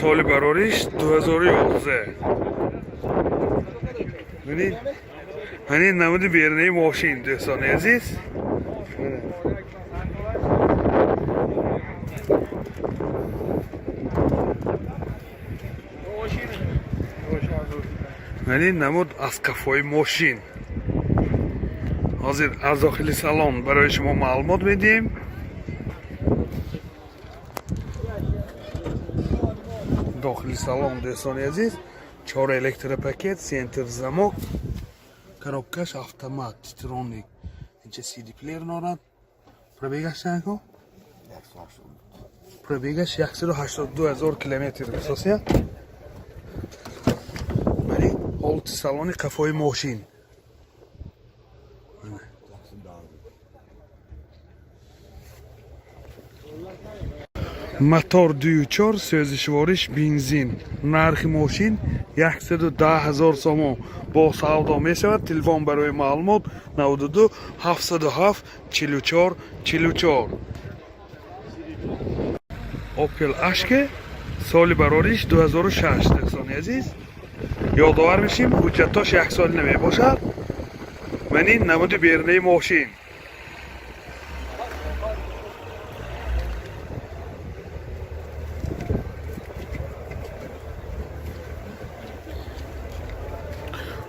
Соли барориш 2011. Бинед, ҳамин намуди берунаи мошин, дӯстони азиз. Ҳамин намуд аз қафои мошин. Ҳозир аз дохили салон барои шумо маълумот медиҳем. Дохили салон, дӯстони азиз, чор электропакет, центр замок, коробкаш автомат, титроник, инча CD плеер дорад. Пробегаш чанд ко? Пробегаш 182 ҳазор километр бисосия. Мани ҳолати салони қафои мошин. Мотор 2.4, сӯзишвориш бензин. Нархи мошин 110 ҳазор сомон, бо савдо мешавад. Телефон барои маълумот 92 707 44 44. Opel Ashke, соли барориш 2006. Дӯстони азиз, ёдовар мешим, ҳуҷҷатош як сол намебошад. Ман ин намуди берунаи мошин.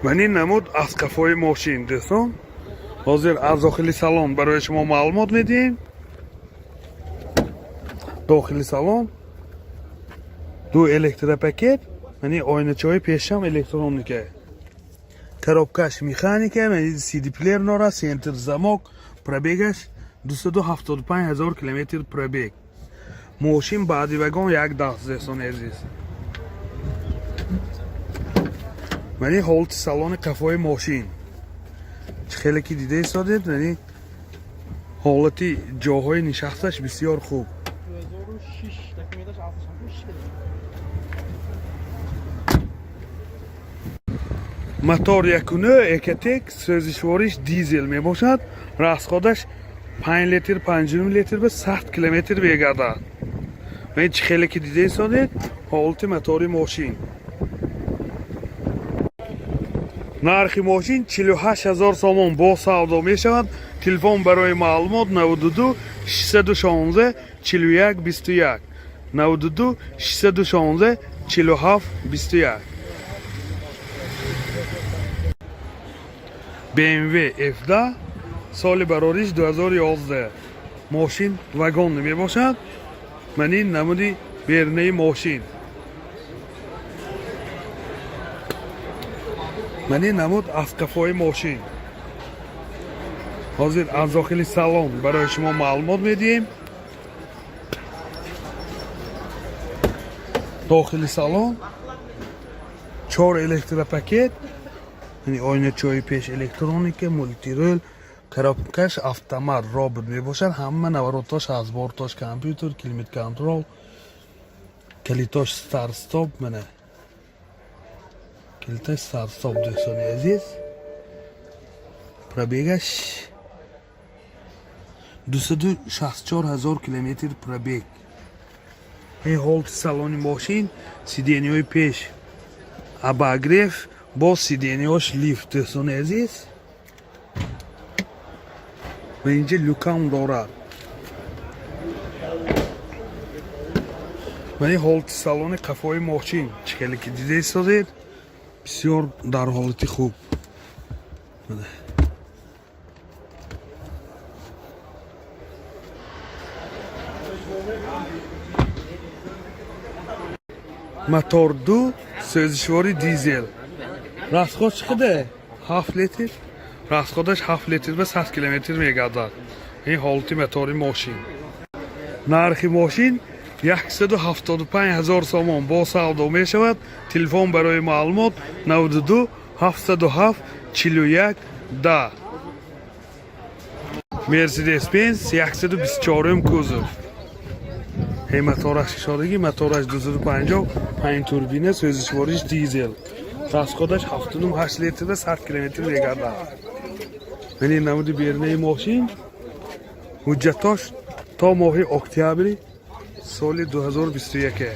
Ман ин намуд аз қафои мошин, дӯстон. Ҳозир аз дохили салон барои шумо маълумот медиҳем. Дохили салон ду электропакет, мани оиначаҳои пешам электроника, коробкаш механика, мани CD плеер дорад, центр замок. Пробегаш 275 ҳазор километр пробег. Мошин баъди вагон як даст. Дӯстони азиз, мани ҳолати салони қафои мошин, чӣ хеле ки дида истодед, мани ҳолати ҷоҳои нишасташ бисёр хуб. 2006 документаш 66 кило. Мотор 1.9 Ecotec, сӯзишвориш дизел мебошад. Расходаш 5 литр, 5 литр ба 100 километр мегардад. Ва чӣ хеле ки дида истодед, ҳолати мотори мошин. Нархи мошин 48 ҳазор сомон, бо савдо мешавад. Телефон барои маълумот 92 616 41 21, 92 616 47 21. BMW F10, соли барориш 2011. Мошин вагон мебошад. Ман ин намуди берунаи мошин. Ман ин намуд аз қафои мошин. Ҳозир аз дохили салон барои шумо маълумот медиҳем. Дохили салон чор электропакет, яъне оиначаҳои пеш электроника, мультирул, коробкаш автомат, робот мебошад. Ҳама наворотош аз бортош компютер, климат контрол, калитош старт стоп. Мана калитош старт стоп. Дӯстони азиз, пробегаш 264 ҳазор километр пробег. Ин ҳолати салони мошин: сиденьяҳои пеш обогрев, боз сиденьяҳош лифт. Дӯстони азиз, ва инҷа люкам дорад. Ва ин ҳолати салони қафои мошин, чӣ хеле ки дида истодед, бисёр дар ҳолати хуб. Мана. Мотор 2, сӯзишвори дизел. Расход чӣ қадар? 7 литр. Расходаш 7 литр ба 100 километр мегардад. Ин ҳолати мотори мошин. Нархи мошин 175 ҳазор сомон, бо савдо мешавад. Телефон барои маълумот 92 707 41 10. Мерседес Бенз 124 кузов. Ҳей, мотораш кушодагӣ, мотораш 250, 5 турбина, сӯзишвориш дизел. Расходаш 7,8 литр ба 100 километр мегардад. Мани намуди берунаи мошин. Ҳуҷҷатош то моҳи октябри соли 2021.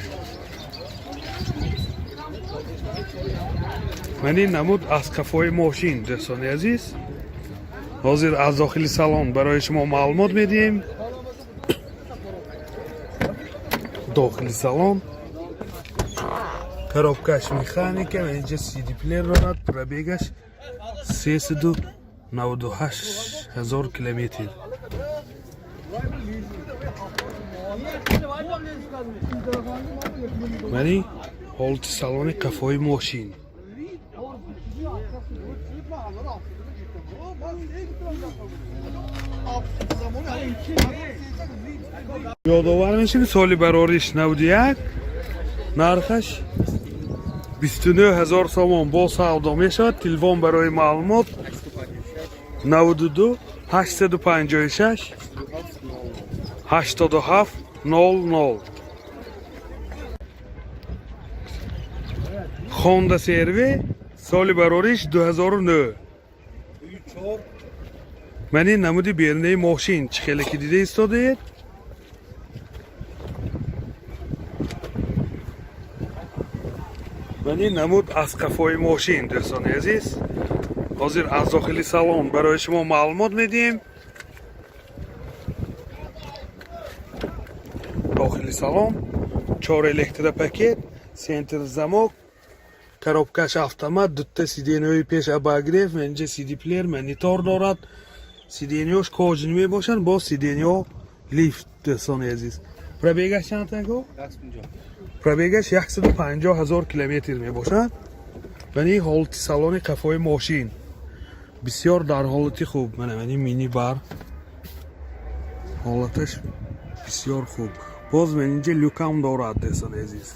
Ман ин намуд аз қафои мошин, дӯстони азиз. Ҳозир аз дохили салон барои шумо маълумот медиҳем. Дохили салон, коробкаш механика, инҷа CD плеер дорад, пробегаш 398 ҳазор километр. Мани ҳолати салони қафои мошин. Ёдовар мешавем, соли барориш 91, нархаш 29 ҳазор сомон, бо савдо мешавад. Телефон барои маълумот 92 856 87 00. Honda CR-V, соли барориш 2009. Ман ин намуди берунаи мошин, чӣ хеле ки дида истодаед. Ман ин намуд аз қафои мошин, дӯстони азиз. Ҳозир аз дохили салон барои шумо маълумот медиҳем. Дохили салон чор электропакет, центр замок, коробкаш автомат, дутта сиденьяҳои пеш обогрев, инҷа CD плеер, монитор дорад. Сиденьяш кожаный мебошанд, бо сиденьяҳо лифт, дӯстони азиз. Пробегаш чанд тако? Пробегаш 150 ҳазор километр мебошад. Мани ҳолати салони қафои мошин бисёр дар ҳолати хуб. Мана мани мини бар, ҳолаташ бисёр хуб. Боз ман инҷа люкам дорад, дӯстони азиз.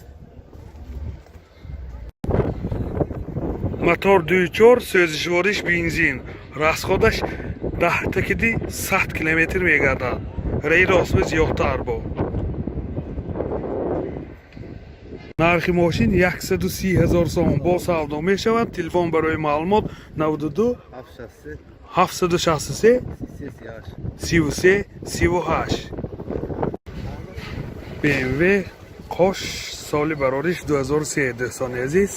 Мотор 2.4, сӯзишвориш бензин, расходаш 10 такиди 100 километр мегардад. Раи ростма зиёдтар бо. Нархи мошин 130 ҳазор сомон, бо савдо мешавад. Телефон барои маълумот 92 763 33 38. BMW қош, соли барориш 2003, дӯстони азиз.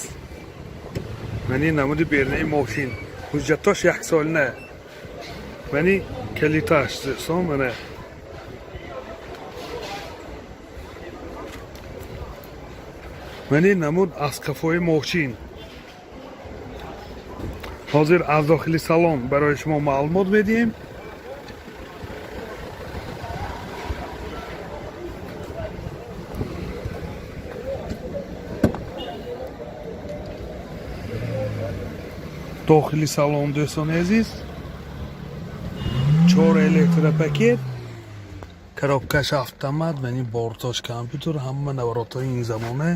Мани намуди берунаи мошин, ҳуҷҷатош яксолина, мани калиташ, дӯстон, мана. Мани намуд аз қафои мошин. Ҳозир аз дохили салон барои шумо маълумот медиҳем. Дохили салон, дӯстони азиз, чор электропакет, коробкаш автомат, мани бортош компютер, ҳама наворотҳои ин замона.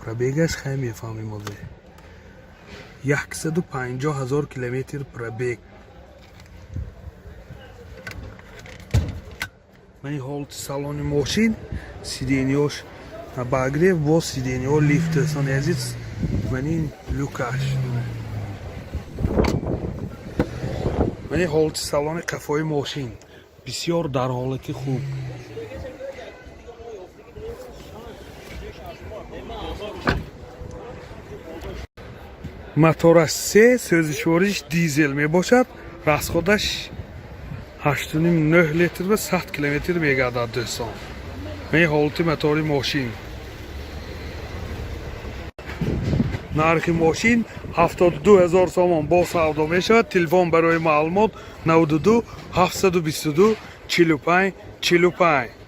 Пробегаш хай мефаҳмем озе, 150 ҳазор километр пробег. Мани ҳолати салони мошин, сиденьяш обогрев, бо сиденьяҳо лифт, дӯстони азиз, мани люкаш. Мани ҳолати салони қафои мошин бисёр дар ҳолати хуб. Мотораш се, сӯзишвориш дизел мебошад, расходаш 8,5-9 литр ба 100 километр мегардад, дӯстон. Мани ҳолати мотори мошин. Нархи мошин 72 ҳазор сомон, бо савдо мешавад. Телефон барои маълумот 92 722 45 45.